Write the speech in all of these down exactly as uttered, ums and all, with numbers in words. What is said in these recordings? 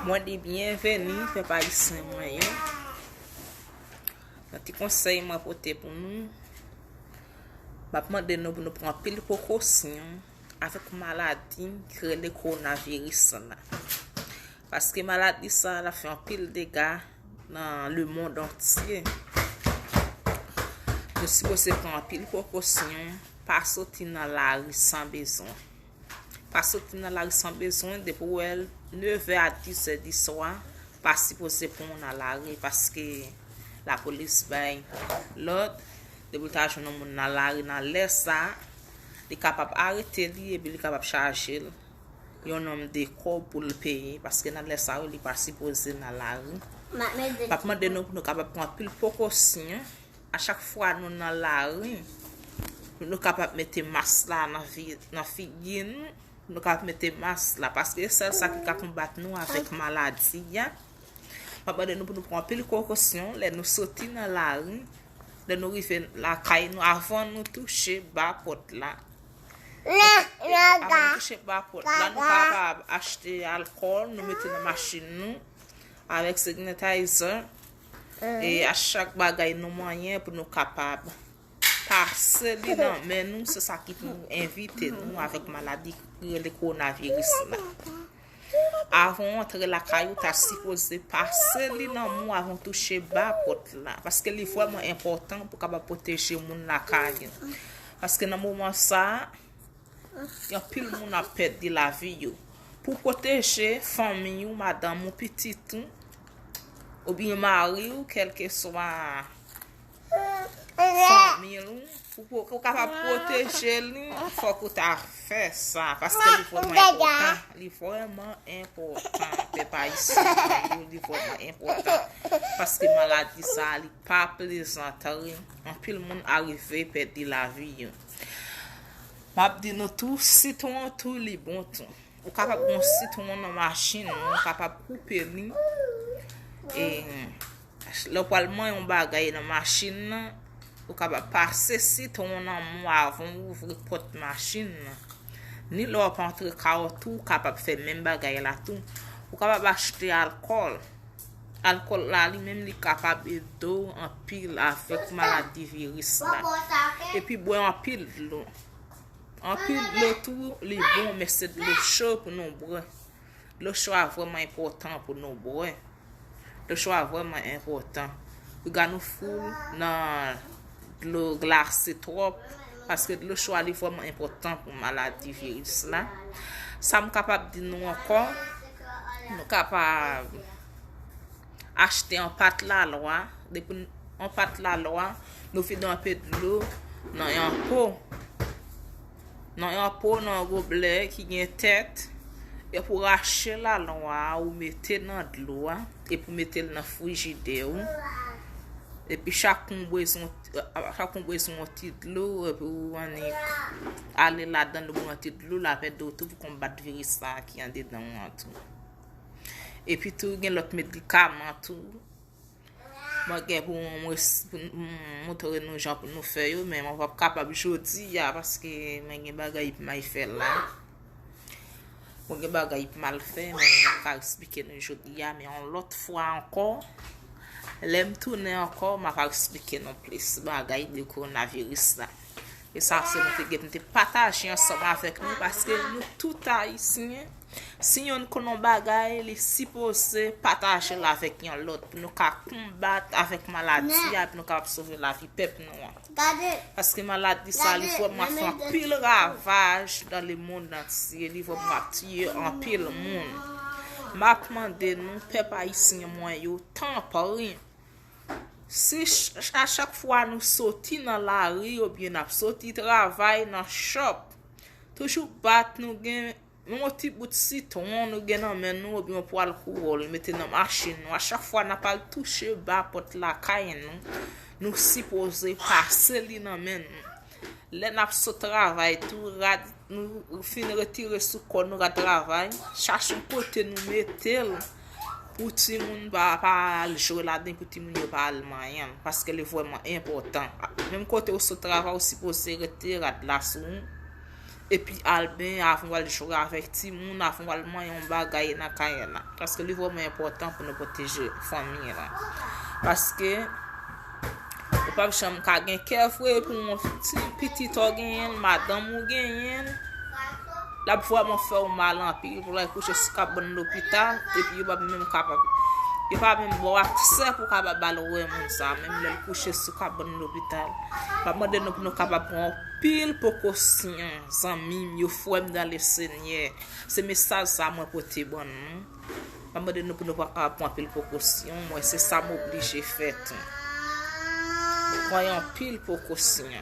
Mwen di byenveni, pèp ayisyen mwen yo. Nan ti konsèy mwen pote pou nou, m ap mande nou pou nou pran anpil prekosyon avèk maladi ki rele kowonaviris la. Paske maladi sa a, l ap fè anpil dega nan lemonn antye. Nou sipoze pran anpil prekosyon, pa soti nan lari san bezwen. Pa soti nan lari san bezwen, depi w wè l nevè a dizè di swa, pa sipoze pran w nan lari, paske lapolis bay lòd, depi l ta jwenn yon moun nan lari nan lè sa, li kapab arete li epi li kapab chaje l yon nonm de kòb pou l peye, paske nan lè sa yo, li pa sipoze nan lari. M ap mande nou pou nou kapab pran anpil prekosyon a chak fwa nou nan lari, pou nou kapab mete mas la nan vi-, nan figi nou, pou nou kapab mete mas la, paske se sèl sa ki ka konbat nou avèk maladi a. M ap mande nou pou nou pran anpil prekosyon lè nou soti nan lari, lè nou rive lakay nou, avan nou touche ba pòt la. Avan nou touche ba pòt la, nou kapab achte alkòl, nou mete nan machin nou avèk sanitizer. E a chak bagay nou manyen pou nou kapab pase li nan men nou, se sa ki pou evite nou avèk maladi ki rele kowonaviris la. Avan w antre lakay ou, ta sipoze pase li nan men w avan w touche ba pòt la, paske li vrèman enpòtan pou kapab pwoteje moun lakay ou. Paske nan moman sa a, gen anpil moun ap pèdi lavi yo. Pou pwoteje fanmi ou, madanm ou, pitit ou, oubyen mari w, kèlkeswa fanmi l, ou, pou, pou w kapab pwoteje li, fòk ou ta fè sa, paske li vrèman enpòtan. Li vrèman enpòtan, pèp ayisyen, li vrèman enpòtan. Paske maladi sa a, li pa plezantri. Anpil moun arive pèdi lavi yo. M ap di nou tou, sitwon tou, li bon tou. Ou kapab gen yon sitwon nan machin ou, ou kapab koupe li. E lè w pral manyen yon bagay nan machin nan, ou kapab pase sitwon nan men w avan w ouvri pòt machin nan. Ni lè w ap antre kay ou tou, ou kapab fè menm bagay la tou. Ou kapab achte alkòl. Alkòl la, li menm, li kapab ede w anpil avèk maladi viris la. Epi bwè anpil dlo. Anpil dlo tou, li bon, men se dlo cho pou nou bwè. Dlo cho a vrèman enpòtan pou nou bwè. Dlo cho a vrèman enpòtan. Piga nou foul nan dlo glase twòp, paske dlo cho a li vrèman enpòtan pou maladi viris la. Sa m kapab di nou ankò, nou kapab achte yon pat lalwa. Depi yon pat lalwa, nou vide yon pe dlo nan yon po. Nan yon po, nan yon goblè ki gen tèt, epi w rache lalwa a, ou mete nan dlo a, epi w mete l nan frijidè ou. Epi chak yon bezwen, chak yon bezwen yon ti dlo, epi w annik ale ladan l, ou bwè yon ti dlo, l ap ede w tou pou konbat viris sa a ki andedan w an tou. Epi tou, gen lòt medikaman tou. Mwen gen pou mwen, pou m montre nou jan pou nou fè yo, men mwen p ap kapab jodi a, paske mwen gen bagay pou m al fè la. Mwen gen bagay pou m al fè, men mwen p ap ka eksplike nou jodi a, men yon lòt fwa ankò, lè m tounen ankò, m ap eksplike nou plis bagay de kowonaviris la. E sa se nou te gen pou nou te pataje ansanm avèk nou, paske nou tout Ayisyen, si yonn konn yon bagay, li sipoze pataje l avèk yon lòt pou nou ka konbat avèk maladi a, pou nou kapab sove lavi pèp nou an. Paske maladi sa, li vrèman fè anpil ravaj nan lemonn antye, li vrèman ap tiye anpil moun. M ap mande nou, pèp ayisyen mwen yo, tanpri, si ch-, a chak fwa nou soti nan lari oubyen n ap soti travay nan chòp, toujou bat nou gen yon ti bout sitwon nou gen nan men nou oubyen yon pwal kouwòl mete nan machin nou. A chak fwa n ap al touche ba pòt lakay nou, nou sipoze pase li nan men nou. Lè n ap sot travay tou, rad nou fin retire sou kò nou, rad travay, chache yon kote nou mete l pou timoun pa, pa al jwe ladan, pou timoun yo pa al manyen l, paske li vrèman enpòtan. Menm kote ou sot travay, ou sipoze retire rad la sou ou. epi al benyen avan w al jwe avèk timoun, avan w al manyen yon bagay nan kay la. Paske li vrèman enpòtan pou nou pwoteje fanmi la. Paske ou p ap janm ka gen kè vre pou yon ti pitit ou genyen l, madanm ou genyen l. L ap vrèman fè w mal anpil pou l al kouche sou kabann lopital, epi yo p ap menm kapab, yo pa menm ba w aksè pou w kapab al wè moun sa a, menm lè l kouche sou kabann lopital. M ap mande nou pou nou kapab pran anpil prekosyon, zanmi m yo, frè m dans le Seigneur. Se mesaj sa mwen pote ban nou. M ap mande nou pou nou pa kapab pran anpil prekosyon. Mwen, se sa m oblije fè tou. Pran anpil prekosyon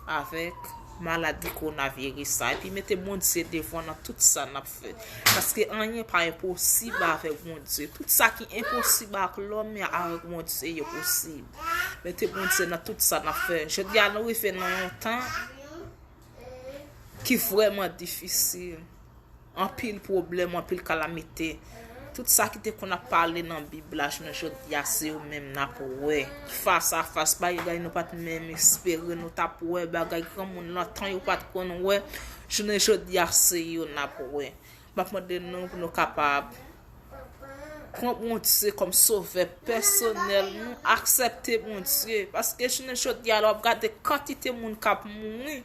avèk maladi kowonaviris sa. Epi mete Bondye devan nan tout sa n ap fè. Paske anyen pa enposib avèk Bondye. Tout sa ki enposib ak lòm, avèk Bondye, yo posib. Mete Bondye nan tout sa n ap fè. Jodi a, nou rive nan yon tan ki vrèman difisil. Anpil pwoblèm, anpil kalamite. Tout sa ki te konn ap pale nan Bib la, jounen jodi a, se yo menm n ap wè. Fas a fas, bagay nou pa t menm espere nou t ap wè, bagay granmoun lontan yo pa t konn wè. Jounen jodi a, se yo n ap wè. M ap mande nou pou nou kapab pran Bondye kòm sovè pèsonèl nou, aksepte Bondye. Paske jounen jodi a, lè w ap gade kantite moun k ap mouri,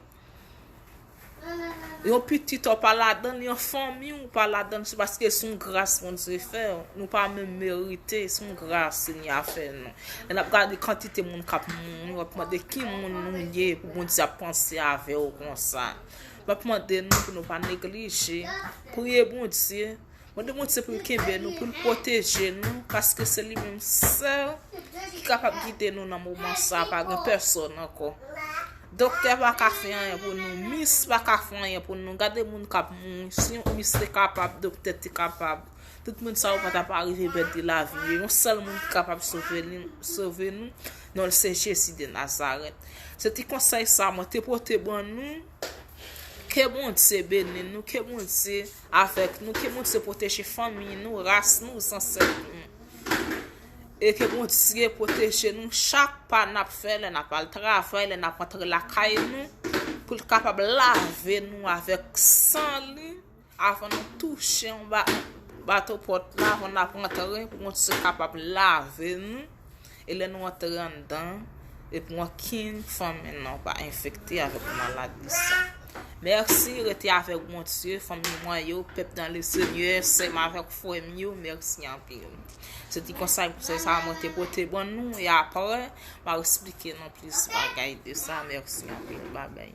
yon pitit ou pa ladan l, yon fanmi ou pa ladan l, se paske se yon gras Bondye fè w. Nou pa menm merite, se yon gras Senyè a fè nou. Lè n ap gade kantite moun k ap mouri, w ap mande ki moun nou ye pou Bondye ap panse avè w konsa. M ap mande nou pou nou pa neglije. Priye Bondye. Mande Bondye pou l kenbe nou, pou l pwoteje nou, paske se li menm sèl ki kapab gide nou nan moman sa a, pa gen pèsòn ankò. Doktè pa ka fè anyen pou nou, mis pa ka fè anyen pou nou. Gade moun k ap mouri, si yon mis te kapab, doktè te kapab. Tout moun sa yo pa t ap arive pèdi lavi yo. Yon sèl moun ki kapab sove li, sove nou, non l se Jezi de Nazarèt. Se ti konsèy sa mwen te pote ban nou. Ke Bondye beni nou, ke Bondye avèk nou, ke Bondye pwoteje fanmi nou, ras nou, zansèt nou. E ke Bondye pwoteje nou chak pa n ap fè, lè n ap al travay, lè n ap rantre lakay nou, pou l kapab lave nou avèk san li, avan nou touche yon ba-, bato pòt la, avan n ap rantre, pou Bondye kapab lave nou. E lè nou antre anndan, e pou ankenn fanmi nou pa enfekte avèk maladi sa. Mèsi, rete avèk Bondye, fanmi mwen yo, pèp dans le Seigneur, sè m avèk frè m yo, mèsi anpil. Se ti konsèy pou se sa mwen te pote ban nou, e apre, m a eksplike nou plis bagay de sa, mèsi anpil, babay.